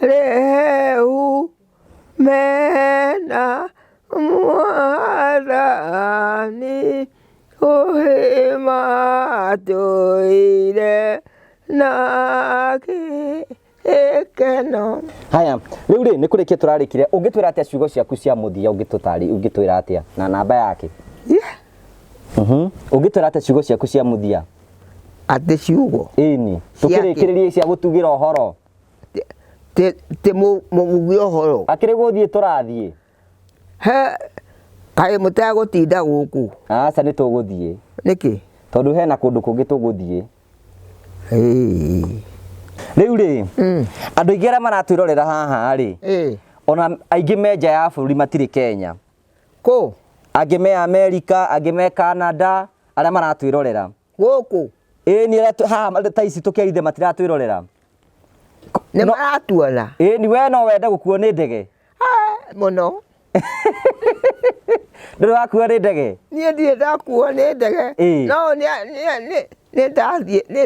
rĩu mena Mwathani ũhĩmatũire na gĩkeno. Haya, rĩu rĩ nĩ kũrĩkia tũrarĩkirie, ũngĩtwĩra atĩa ciugo ciaku cia mũthia ũngĩtũtarĩ ũngĩtwĩra atĩa na namba yake? Yeah. Ũngĩtwĩra atĩa ciugo ciaku cia mũthia? Atĩ ciugo? Ĩni, tũkĩrĩkĩrĩrie cia gũtugĩra ũhoro. Ti mũmugi ũhoro. Akĩrĩ gũthiĩ tũrathiĩ. He, kaĩ mũtegũtinda gũkũ? Aca nĩ tũgũthiĩ. Nĩkĩ? Tondũ hena kũndũ kũngĩ tũgũthiĩ. Rĩu rĩ, andũ aingĩ arĩa maratwĩrorera haha rĩ, ona aingĩ me nja ya bũrũri matirĩ Kenya. Kũ? Angĩ me Amerika, angĩ me Canada, arĩa maratwĩrorera. Gũkũ? Ĩĩ nĩ arĩa haha ta ici tũkĩarithia matiratwĩrorera. Nĩ maratuona? Ĩĩ ni we no wende gũkuo nĩ ndege? Mũno. Ndũrĩ wakuo nĩ ndege? Niĩ ndirĩ ndakuo nĩ ndege. No nĩ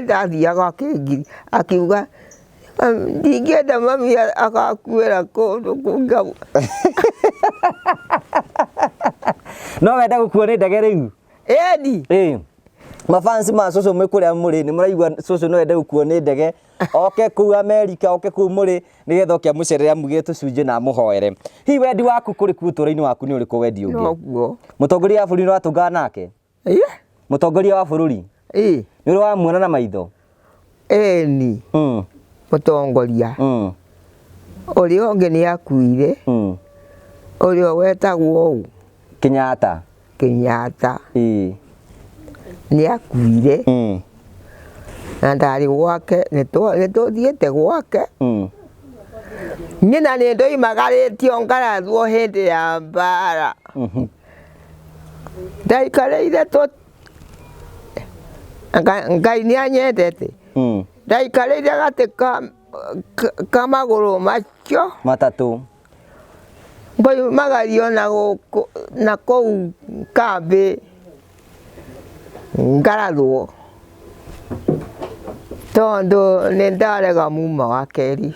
ndathiaga akĩngiria akiuga ndingĩenda mami agakuĩra kũndũ kũngĩ. No wende gũkuo nĩ ndege rĩu? Ĩni. Ĩĩ. Mafansi ma cũcũ mwĩ kũrĩa mũrĩ nĩ mũraigua cũcũ no ende gũkuo nĩ ndege oke kũu Amerika oke kũu mũrĩ nĩgetha oke amũcerere amugĩre tũcunjĩ na amũhoere. Hihi wendi waku kũrĩ kuo ũtũũro-inĩ waku nĩ ũrĩkũ wendi ũngĩ? Noguo. Mũtongoria wa bũrũri nĩ watũngana nake? Ĩĩ. Mũtongoria wa bũrũri? Ĩĩ. Nĩ ũrĩ wamuona na maitho? Ĩni. Mũtongoria. Ũrĩa ũngĩ nĩ akuire. Ũrĩa wetagwo ũ? Kenyatta. Kenyatta. Ĩĩ. Nĩ akuire. Na ndarĩ gwake, nĩ tũthiĩte gwake. Nyina nĩ ndoimagarĩtio ngarathwo hĩndĩ ya mbara. Ndaikarĩire tũ Ngai nĩ anyendete. Ndaikarĩire gatĩ ka magũrũ macio. Matatũ. Ngoimagario na gũkũ na kũu kambĩ ngarathwo tondũ nĩ ndarega muma wa kerĩ.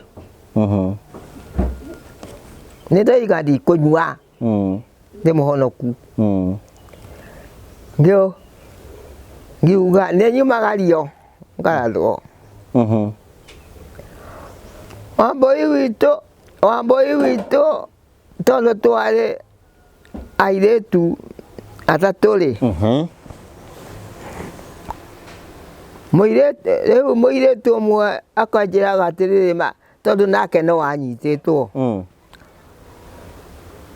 Nĩ ndoiga ndikũnyua ndĩ mũhonoku. Ngiuga nĩ nyumagario ngarathwo. Wambũi witũ, Wambũi witũ tondũ twarĩ airĩtu atatũ rĩ, mũirĩtu rĩu mũirĩtu ũmwe akanjĩraga atĩrĩrĩ ma tondũ nake no anyitĩtwo,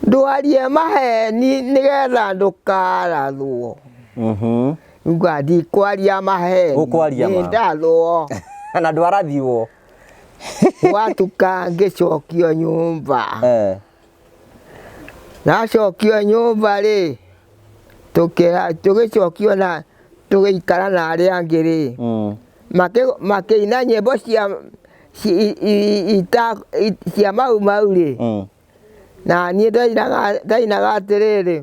ndwarie maheni nĩgetha ndũkarathwo. Nga ndikwaria maheni, Ũkwaria ma. nĩndathwo. Na ndwarathiwo. Gwatuka ngĩcokio nyũmba. Ndacokio nyũmba rĩ, tũgĩcokio na tũgĩikara na arĩa angĩ rĩ, makĩina nyĩmbo cia cia Mau Mau rĩ, na niĩ ndainaga atĩrĩrĩ,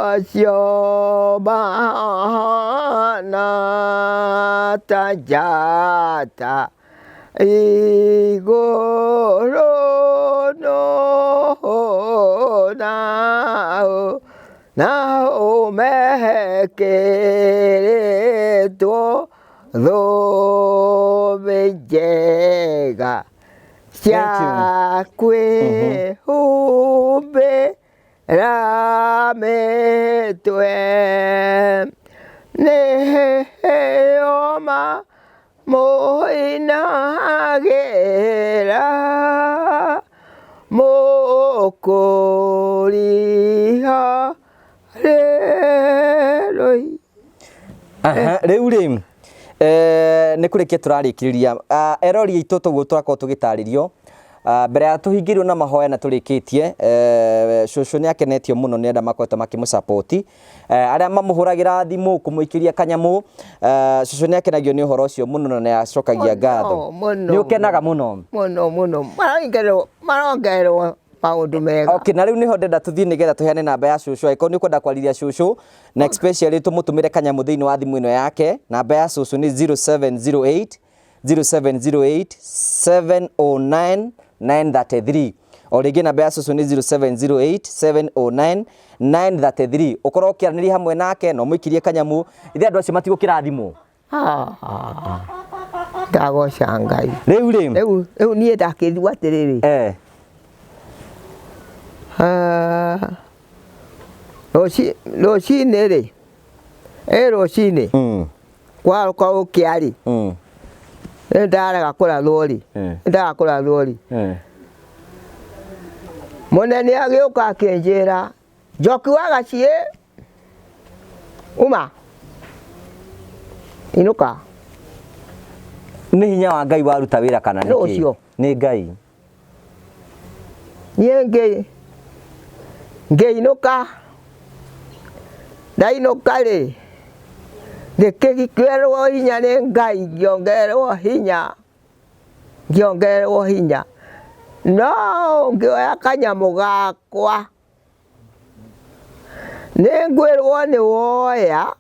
Acio mahana ta njata igũrũ nao nao mekĩrĩtwo thũmbĩ njega cia kwĩhumbĩra mĩtwe nĩo mamũinagĩra mũkũriha rĩrũi. Aha, rĩu rĩ nĩ kũrĩkia tũrarĩkĩrĩria. Ah, erori aitũ toguo tũrakorwo tũgĩtarĩrio. Ah, mbere ya tũhingĩirwo na mahoya na tũrĩkĩtie, cũcũ nĩ akenetio mũno nĩ arĩa makoretwo makĩmũsapoti, arĩa mamũhũragĩra thimũ kũmũikĩria kanyamũ. Cũcũ nĩ akenagio nĩ ũhoro ũcio mũno na nĩ acokagia ngatho. Mũno. Nĩ ũkenaga mũno? Mũno mũno, marongererwo maũndũ mega. Okay, na rĩu nĩho ndenda tũthiĩ nĩgetha tũheane namba ya cũcũ angĩkorwo nĩ ũkwenda kwarĩria cũcũ na especially tũmũtũmĩre kanyamũ thĩinĩ wa thimũ ĩno yake. Namba ya cũcũ nĩ 0708 0708 709 933. O rĩngĩ namba ya cũcũ nĩ 0708 709 933. Ũkorwo ũkĩaranĩria hamwe nake na ũmũikĩrie kanyamũ. Ithe andũ acio matigũkĩra thimũ. Ndagoca Ngai. Rĩu rĩ. Rĩu niĩ ndakĩrigwo atĩrĩrĩ. Rũcinĩ rĩ, rũcinĩ kwaroka gũkĩa rĩ, nĩ ndarega kũrathwo rĩ, nĩ ndarega kũrathwo rĩ, mũnene agĩũka akĩnjĩra, Njoki wa Gaciĩ, uma inũka. Nĩ hinya wa Ngai waruta wĩra kana nĩ Nũ kĩ? ũcio? Nĩ Ngai. Niĩ ngĩinũka, ndainũka rĩ, ngĩkĩgerwo hinya nĩ Ngai, ngĩongererwo hinya, ngĩongererwo hinya. No ngĩoya kanyamũ gakwa, nĩ ngwĩrwo nĩ woya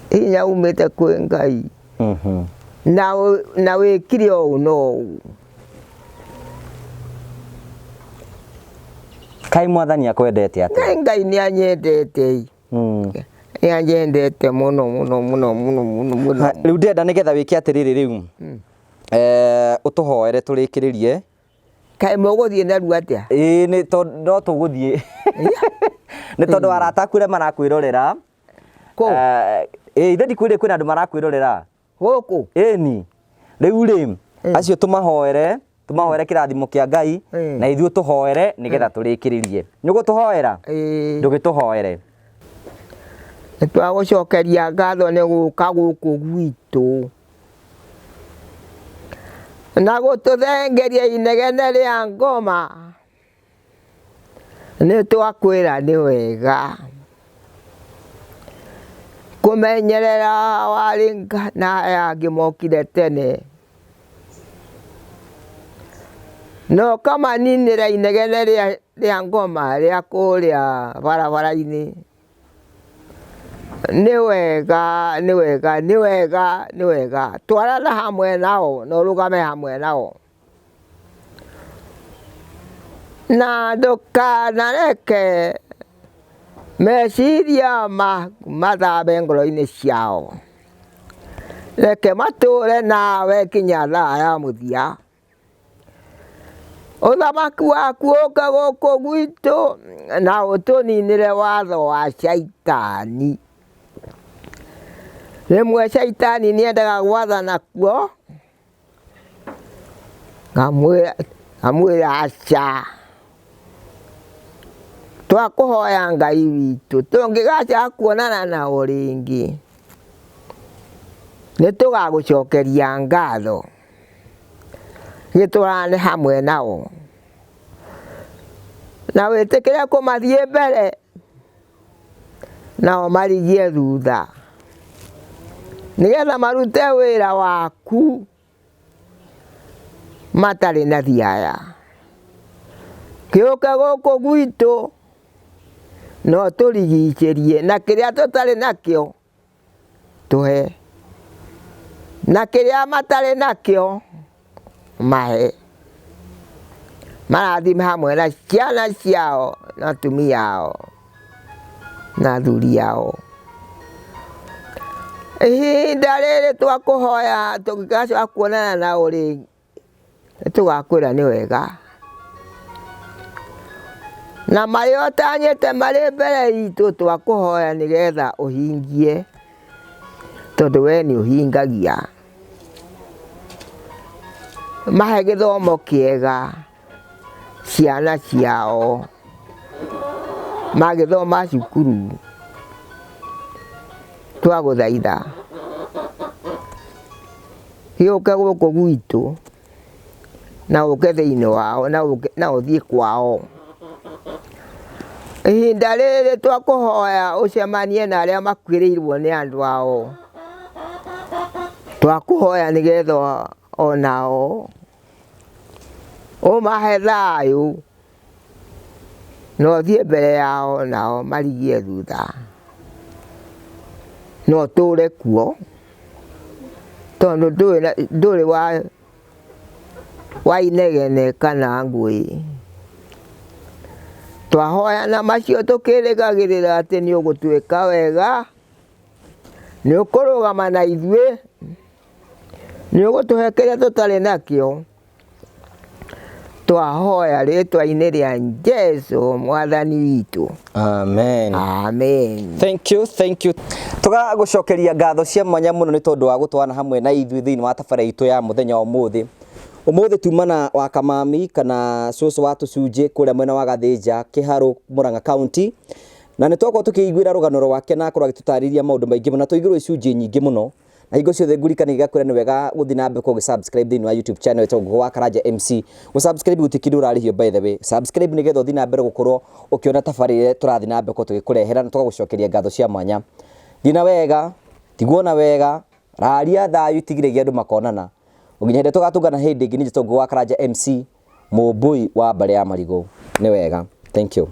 hinya umĩte kwĩ Ngai. Na wĩkire ũũ na ũũ. Kaĩ mwathani akwendete atĩa? Ngai Ngai nĩ anyendete. Nĩ anyendete mũno mũno mũno mũno mũno mũno. Rĩu ndĩrenda nĩgetha wĩke atĩrĩrĩ rĩu. Ũtũhoere tũrĩkĩrĩrie. Kaĩ mũgũthiĩ narua atĩa? Ĩĩ nĩ tondũ no tũgũthiĩ. Nĩ tondũ arata aku arĩa marakwĩrorera. Kũ? Ĩĩ ithe ndikwĩrire kwĩna andũ marakwĩrorera. Gũkũ? Ĩni. Rĩu rĩ, acio tũmahoere, tũmahoere kĩrathimo kĩa Ngai, na ithuĩ tũhoere nĩgetha tũrĩkĩrĩrie. Nĩ ũgũtũhoera? Ĩĩ. Ndũgĩtũhoere. Nĩ twagũcokeria ngatho nĩ gũka gũkũ gwitũ. Na gũtũthengeria inegene rĩa ngoma. Nĩ twakwĩra nĩ wega. Kũmenyerera warĩ na aya angĩ mokire tene. Na ũkamaninĩra inegene rĩa ngoma rĩa kũrĩa barabara-inĩ. Nĩ wega, nĩ wega, nĩ wega, nĩ wega. Twarana hamwe nao na ũrũgame hamwe nao. Na ndũkanareke meciria maku mathambe ngoro-inĩ ciao. Reke matũũre nawe kinya thaa ya mũthia. Ũthamaki waku ũke gũkũ gwitũ na ũtũninĩre watho wa Shaitani. Rĩmwe Shaitani nĩendaga gwathana kuo, ngamwĩra aca. Twakũhoya Ngai witũ tũngĩgacoka kuonana nao rĩngĩ, nĩtũgagũcokeria ngatho. Gĩtũrane hamwe nao, na wĩtĩkĩre kũmathiĩ mbere, nao marigie thutha, nĩgetha marute wĩra waku matarĩ na thiaya. Gĩũke gũkũ gwitũ no tũrigicĩrie na kĩrĩa tũtarĩ nakĩo tũhe, na kĩrĩa matarĩ nakĩo mahe. Marathime hamwe na ciana ciao na atumia ao na athuri ao. Ihinda rĩrĩ twakũhoya tũngĩgacoka kuonana nao rĩngĩ nĩ tũgakwĩra nĩ wega. Na marĩa ũtanyĩte marĩ mbere itũ twakũhoya nĩgetha ũhingie, tondũ we nĩ ũhingagia. Mahe gĩthomo kĩega ciana ciao magĩthoma cukuru, twagũthaitha gĩũke gũkũ gwitũ na ũke thĩinĩ wao na ũthiĩ kwao. Ihinda rĩrĩ twakũhoya ũcemanie na arĩa makuĩrĩirwo nĩ andũ ao, twakũhoya nĩgetha onao ũmahe thayũ na ũthiĩ mbere yao nao marigie thutha, na ũtũre kuo tondũ ndũrĩ wa inegene kana ngũĩ. Twahoya na macio tũkĩrĩgagĩrĩra atĩ nĩ ũgũtwĩka wega, nĩ ũkũrũgama na ithuĩ, nĩ ũgũtũhe kĩrĩa tũtarĩ nakĩo. Twahoya rĩtwa-inĩ rĩa Jesu mwathani witũ. Amen. Amen. Thank you, thank you. Tũgagũcokeria ngatho cia mwanya mũno nĩ tondũ wa gũtwana hamwe na ithuĩ thĩinĩ wa tabarĩra itũ ya mũthenya wa ũmũthĩ. Ũmũthĩ tumana wa Kamami kana cũcũ wa tũcunjĩ kũrĩa mwena wa Gathĩnja, Kĩharũ, Murang'a County. Na nĩ twakorwo tũkĩiguĩra rũgano rwake na akorwo agĩtũtarĩria maũndũ maingĩ mũno na twaiguĩrwo icunjĩ nyingĩ mũno. Na hingo ciothe ngũririkanagia ngakwĩra nĩ wega gũthiĩ na mbere gũkorwo ũgĩ-subscribe thĩinĩ wa YouTube channel ĩtagwo Ngũgĩ wa Karanja MC. Gũ-subscribe gũtirĩ kĩndũ ũrarĩhio by the way. Subscribe nĩgetha ũthiĩ na mbere gũkorwo ũkĩona tabarĩra ĩrĩa tũrathiĩ na mbere gũkorwo tũgĩkũrehera na tũgagũcokeria ngatho cia mwanya. Thiĩ na wega, tigwo na wega, raria thayũ itigire andũ makonana. Nginya hĩndĩ ĩrĩa tũgatũngana hĩndĩ ĩngĩ, niĩ njĩtagwo Ngũgĩ wa Karanja MC, mũmbũi wa mbarĩ ya Marigũ. Nĩ wega. Thank you.